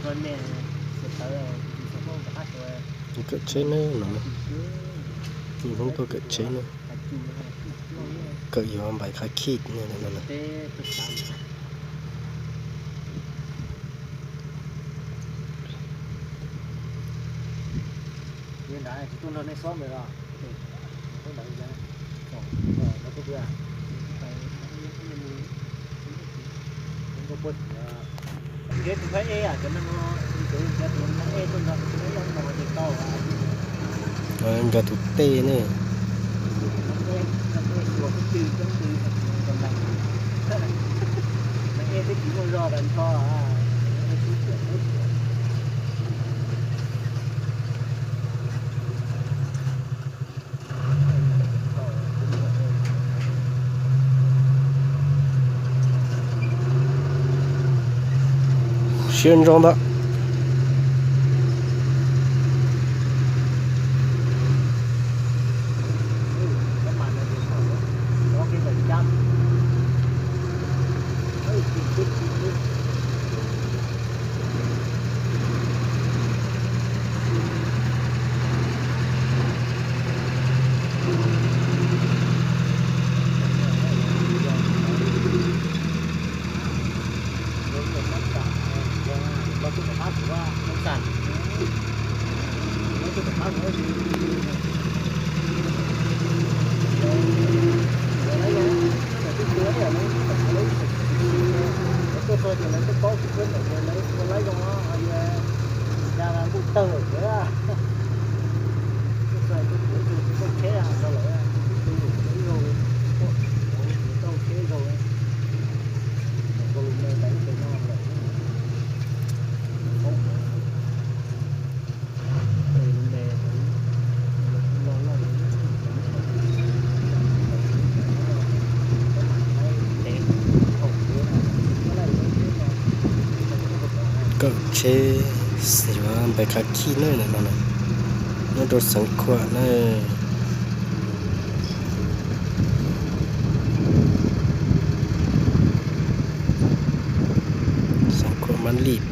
Kawm tsheb ne no, Hmoob tuaj kawm tsheb ne, kawm yuav npais qhab khij ne no. Nkag tus tej ne. Siab ntso ntag. Kawm tsheb xwb yuav npais qhab khij ne no, nyob rau Xeev Khuam ne. Xeev Khuam Mab Lis.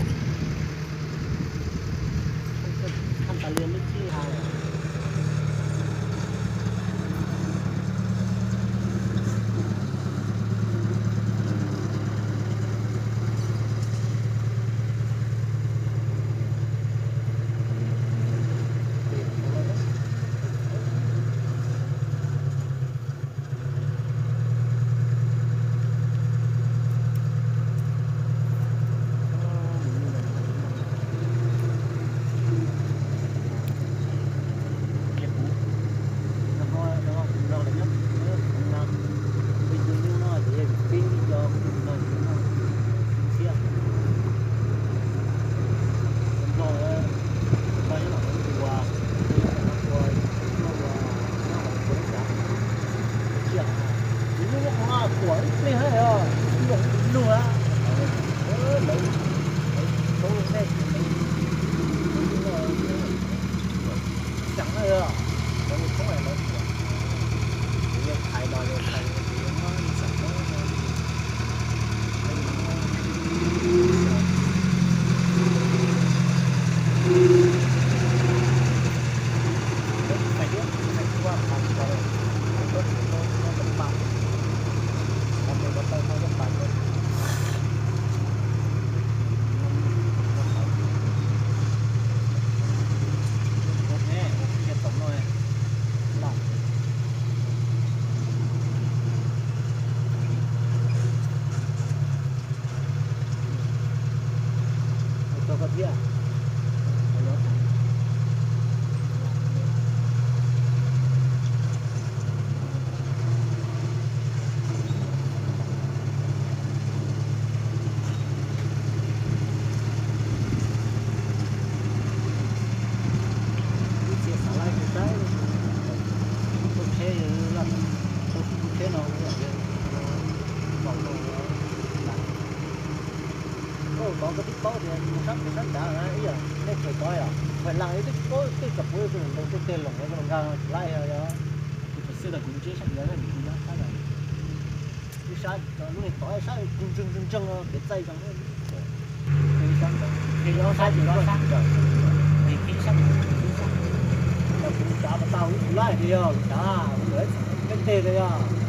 Tod koj twb paub tias mus sab kuv sab nrad na, ib yam nej txawm tod yom, Phav Las twb paub tej tsoom puav leej ntau tej teg los nkag tsis laib yog. Ib sab lub niag tod sab ntseeg ntseeg ntseeg kev txaij zoo, ib sab ntawd. Ces ob sab ces ob sab, ces khib sab, kuv tsav pas tau kuv laij tias yog kuv tsav, kuv lawv peb teg tias yog